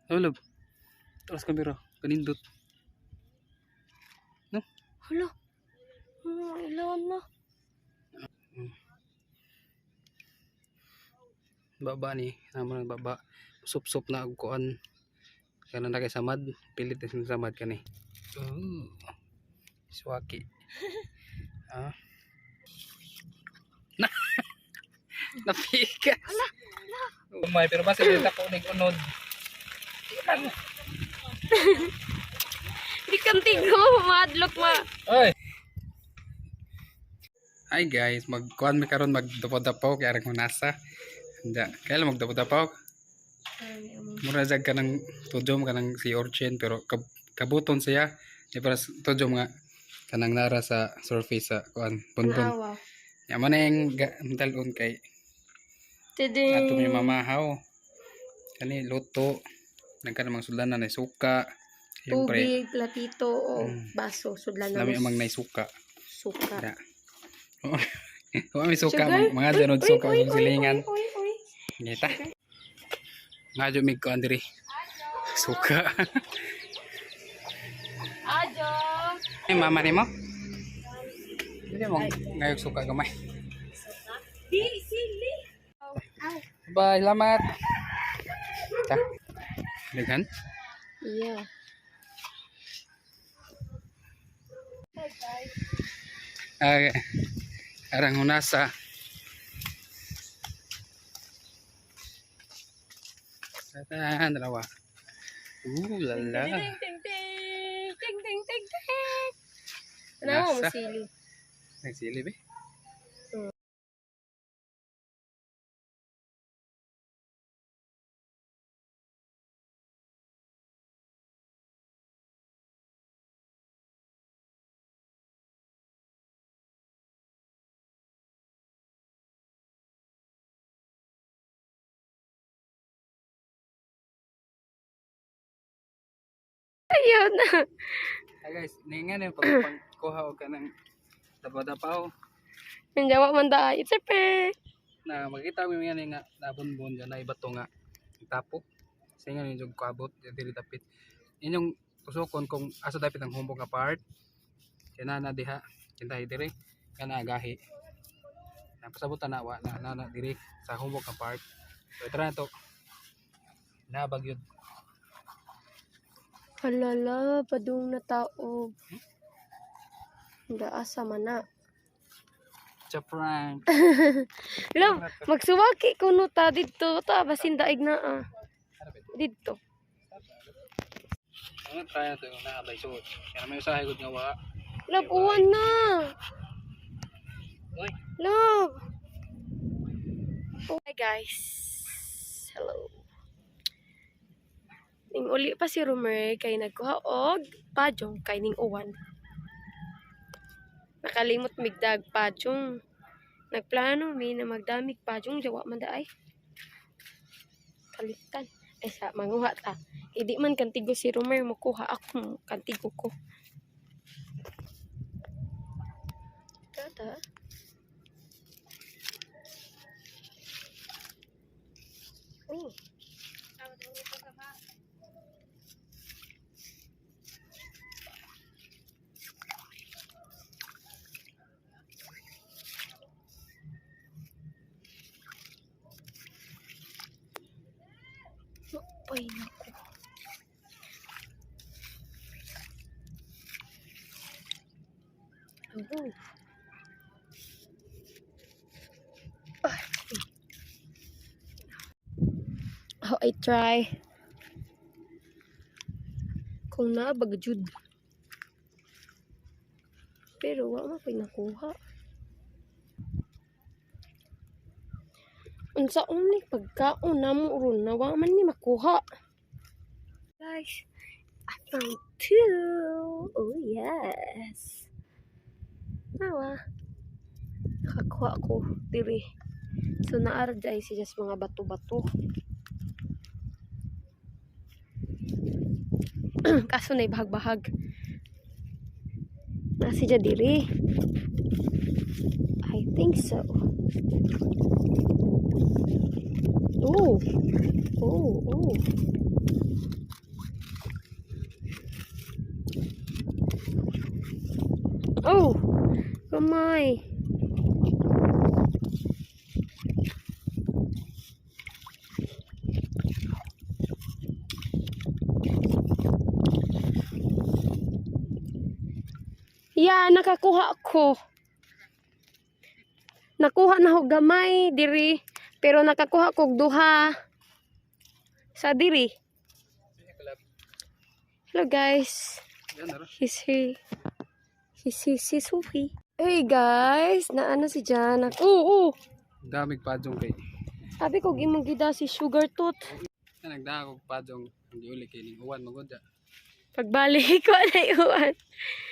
Oh, love. Taas kamera. Kanindot. No? Hala. Ilan na. Baba ni. Naman ang baba. Sup-sup na og kuan. Kana na kay samad. Pilit na siyang samad kani. Oh. Swaki. Ah. Na. Napikas. Umay, pero basta dito ako ning unod. Di kantigo, madlok ma. Oy. Hi guys, magkuan mi karon, magdapaw-dapaw kay arang nasa. Anda, kaya lang magdapaw-dapaw. Mura jag kanang tudjom kanang si urchin pero kabuton siya. Di para tudjom nga kanang nara sa surface sa kuan bunbun. Naawa. Ya man yung dalon kay Tiding. ato mi mamahaw. Kani luto. Nagka namang sudlanan na suka. Siyempre, Tubig, platito, o baso. Sudlan na lami mo amang nay suka. suka. Da. Wa may suka, Sugar? mga janod Uy, suka uy, ang uy, silingan. uy, uy, uy. Ngita. Nga jud mig kuan diri. Suka. Ajo! Ay, mama nimo? Dili mo ngayog suka gamay. Di, sili! Bye, salamat. Ta. Daghan. Yeah. Ay, arang hunasa. Tatan, dalawa. Ooh, lala. Ting, ting, ting! Ting, ting, ting, ting! Ano mo Nasa. sili? Nagsilip eh. Ayun na. Hi guys, ningan yung pagkuha og kanang dapaw-dapaw Nandiyawa man da. It's a prank. Na makita mo yan nga nabunbon dyan na iba to nga tapok. Kasi nga yung kaabot diri dapit. Inyong tusokon kung asa dapit ang humbog nga part. Kaya na na diha, kintahi diri kana gahi. Napasabutan na wa na, na, na diri sa humbog nga part. So tara na to. Nabag yun. Halala, padung na tao. Asa man na. Sa prank. Love, magsuwaki kuno ta didto ta basin daig na ah. Didto. Ano, try na to yung nakabay suot. Kaya may usahay gud nga wa. Love, uwan na. Uy. Love. Hi guys. Hello. Ning uli pa si Rumer kay nagkuha og pajong kay ning uwan. Nakalimot migdag pajong. Nagplano mi na magdamig pajong jawa man daay. Kaliktan. Ay sa manguha ta. Hindi man kantigo si Rumer mukuha ako kantigo ko. Tata. Oh. Ay, naku. Oh. Ay. Oh, I try. Kung naabag jud. Pero wa man ko'y nakuha. Unsa ni pagkaon namo ron na wa man ni makuha. Guys, I found two. Oh yes. Nawa. Nakakuha ko diri. So naara dyan siya sa mga bato-bato. Kaso na bahag-bahag. Na siya diri. I think so. Oh. Oh, oh. Gamay. Yeah, nakakuha ko. Nakuha na ho gamay diri, pero nakakuha kog duha sa diri. Hello, guys. Yan ara. He's here. He's Sophie. Hey guys, naano si Jan? Oo, oo. Damig pajong kay. Sabi ko imong gida si Sugar Tooth. Na nagdaha og pajong ang giuli kay ning uwan magud ja. Pagbalik ko na iwan.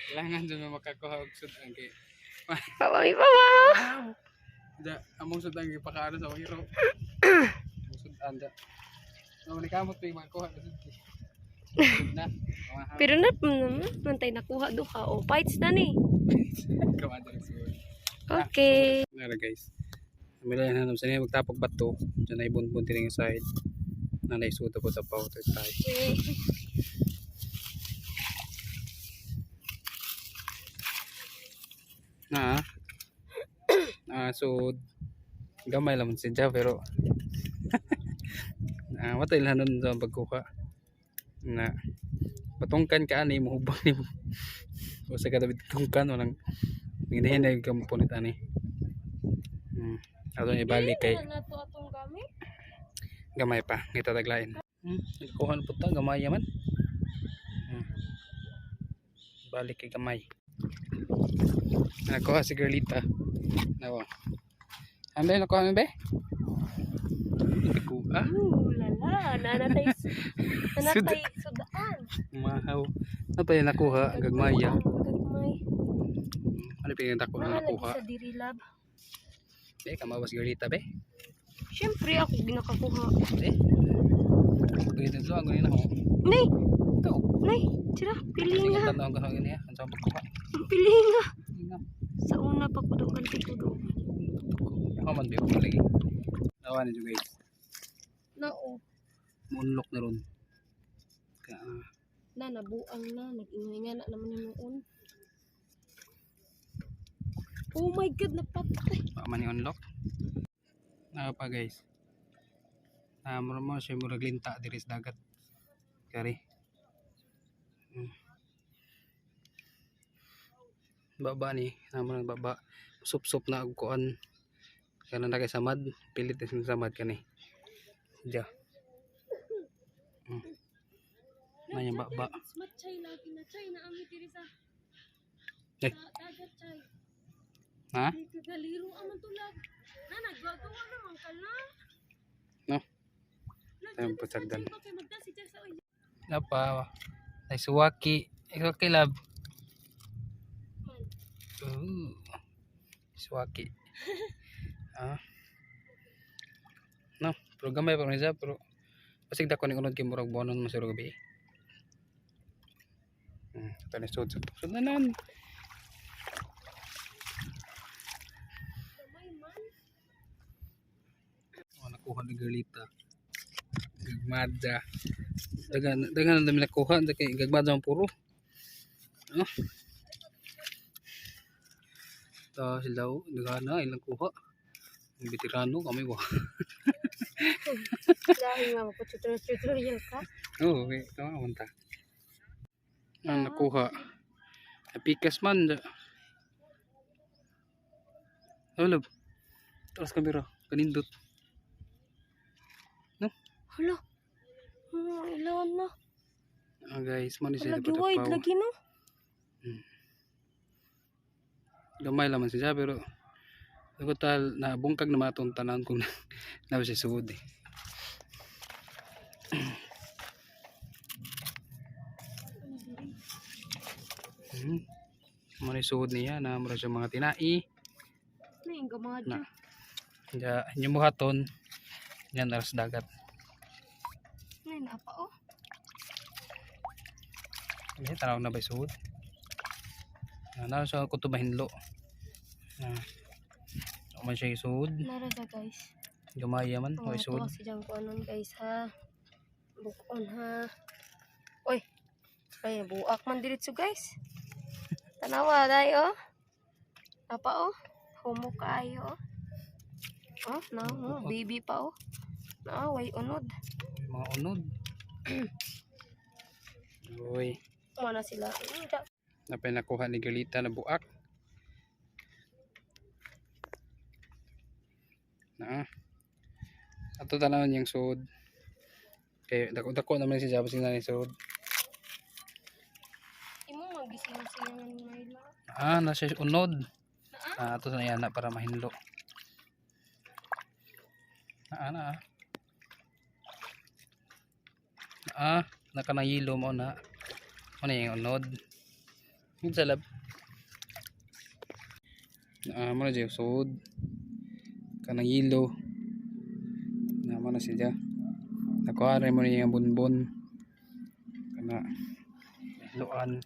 Kailangan jud mo makakuha og sudan kay. Pawami pawa. Ja, among sudan kay pakaano sa hero. Among sudan ja. No, ni kamot may makakuha na sud. Na. Pero na naman mantay nakuha duha o fights na ni. Kamada rin siguro. Okay. Nara, guys. Mila na sa niya magtapok bato. Diyan ay bunbun tining side. Nanay suda po sa powder tayo. Na. Ah, so gamay lang siya pero watay lang nun sa pagkuha na patungkan ka ani mohubang nimo o sa katabi tungkan walang hinahinay ka punit ani. Ato ni balik kay Na to atong gamit. Gamay pa kita taglain. Nagkuha na punta gamay yaman. Balik kay gamay. Nakuha si Girlita. Nawa. Ambe, nakuha mo be? Nakuha. Ooh, lala, nanatay nanatay sudaan. Mahaw. Ano pa yung nakuha? Gagmaya. Gagmay. Ano pa yung dako na Naa lagi nakuha? sa diri, lab. Be, kamawas Girlita be. Siyempre ako ginakakuha. Be. Pagkita ito, ang ganyan ako. Nay, Ito. nay, tira, Sige, pilinga. tanaw ka ganyan. Ang sa pagkuha. Pilinga. Inga. Sa una pa kudo kanti kudo. Ako man be, ako lagi. Tawa niyo, guys. Nao, Munlok na ron. Ka, na nabuang na nag-ingay nga na naman yung noon. Oh my God, napatay. Baka man i-unlock. Naka pa, guys. Na mura mo siya murag linta diri sa dagat. Kari. Baba ni, na murag baba. Sup-sup na og kuan. Kana na kay samad, pilit na samad kani. Diya. Na yung baba. Matchay lagi na chay na ami diri sa Eh. sa dagat chay. Ha? Ay, kagaliro aman tulad. Na nagagawa naman ka na. No. Lagi Tayo sa pasagdan. chay, bakit magdasi dyan sa oy. Napa. Ay suwaki. Ikaw kay love. Man. Ooh. Suwaki. Ah. No, pero gamay pa rin siya pero basig dako ni unod kay murag buonon mo siguro gabi. Ito ni sud sud sud na nan. Gamay man. Oh, nakuha ni Girlita. Gagmadja. Dagan dagan na dami nakuha kay gagmadja ang puro. Ah. Ta sila daghan na ilang kuha. Ang veterano kami ba. Dahil nga magpa-tutorial ka. Oo, okay. Tama man ta. Ang nakuha. Napikas man. Hello. Taas kamera. Kanindot. Hala. Ilan na. Ah, guys, man siya Lagi dapat wide paw. lagi no. Gamay laman siya pero tal na bungkag na matong tanan kung na siya sugod eh. Muna yung suod niya na mura siya mga tinai. Na yung gamad. Na. Kaya inyong buhaton yan aras dagat. Na yung napa oh. Hindi, tanaw na ba yung suod? Na sa kuto mahinlo. Na. Ako man siya yung suod. Nara sa guys. Gamaya man, Oh, o suod. ito kasi dyan ko anon guys ha. Bukon ha. Oy. Ay, buak man diretso, guys. Tanawa dai oh. Apa oh. Humok kaayo oh. Oh, no, oh, baby pa oh. Na, way unod. May mga unod. Uy, Mana sila. Napay nakuha ni Galita na buak. Na. Ato tanawon yung sud. Kay dako dako naman si Jabos sila ni sud. Imo magising-singan may la. Ah, nasa unod. Ah, ato na yan na para mahinlo. Ah, na. Ah, ah nakanayilo mo na. Ano yung unod? Yung salab. Ah, mo na siya sud. Kanang yelo. Na mo na siya. Nakuha rin mo niya yung bunbon. Kana hiloan.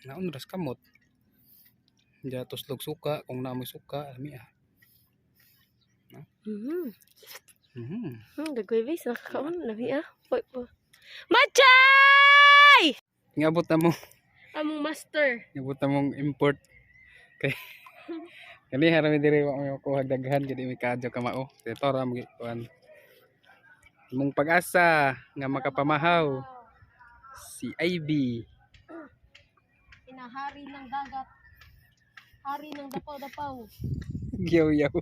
Naon ras kamot. Diya tuslog suka kung naamoy suka lami ah. Dagway base nakakaon labi ah. Hoy po. Machay! Ngabot na mo, Among master. ngabot na mong import. Kay kani harami diri wa may makuha daghan kay di may kaadyo ka mao. Dito ra mo kuan. Imong pag-asa nga makapamahaw si Ivy. Inahari ng dagat. Hari ng dapaw-dapaw. Giyaw-yaw.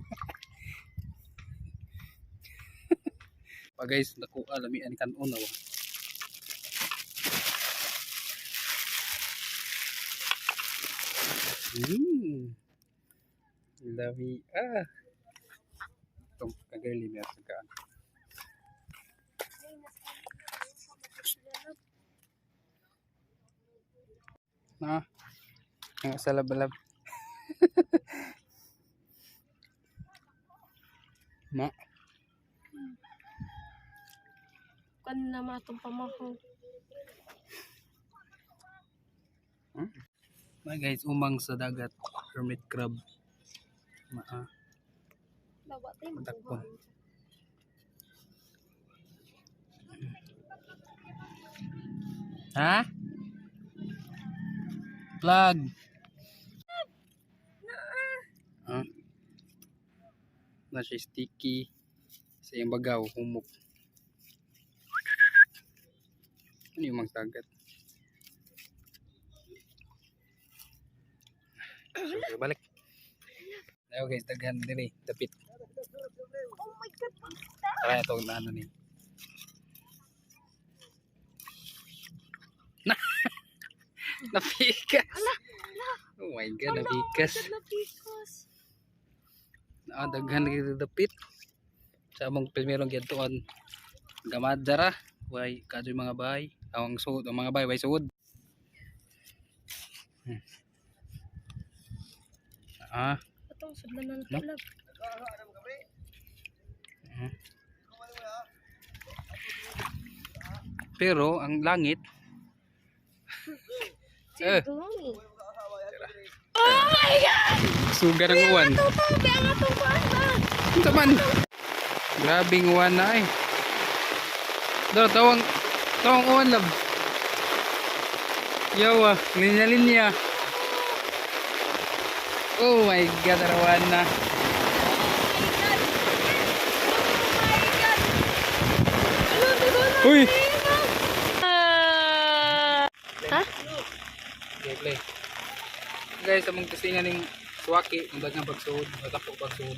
Pa guys, nakuha lamian kanon na wa. Lami ah. Itong kagirly may kaan. Na. Ang sa labalab. Ma. Kan na matong pamahaw. Ma guys, umang sa dagat, hermit crab. Ma ah. Dawa tayo Matakpon. Ha? Plug. Ha? Na siya sticky sa iyang bagaw, humok. Ano yung mga dagat? So, balik. Ayo guys, daghan diri, dapit. Oh my God. Tara ito na ano ni. Na napikas. Oh my God, napikas. Napikas. Ah, daghan lagi dapit. Sa among primerong giadtuan. Gamadara, way kadyoy mga bahay. Awang suod, ang mga bahay way suod. Ah, Atong sudlan na No? love. Pero ang langit eh, Gloomy. suga ng uwan. Tutobe ang atong kuan ba? Unsa man? Grabing uwan na eh. Do, tawang tawang uwan lab. Yawa, linya-linya. Oh my God, arawan na. Uy! Ha? Okay, play. Guys, among testingan ning suwaki, ang daghang pagsuod, matako pagsuod.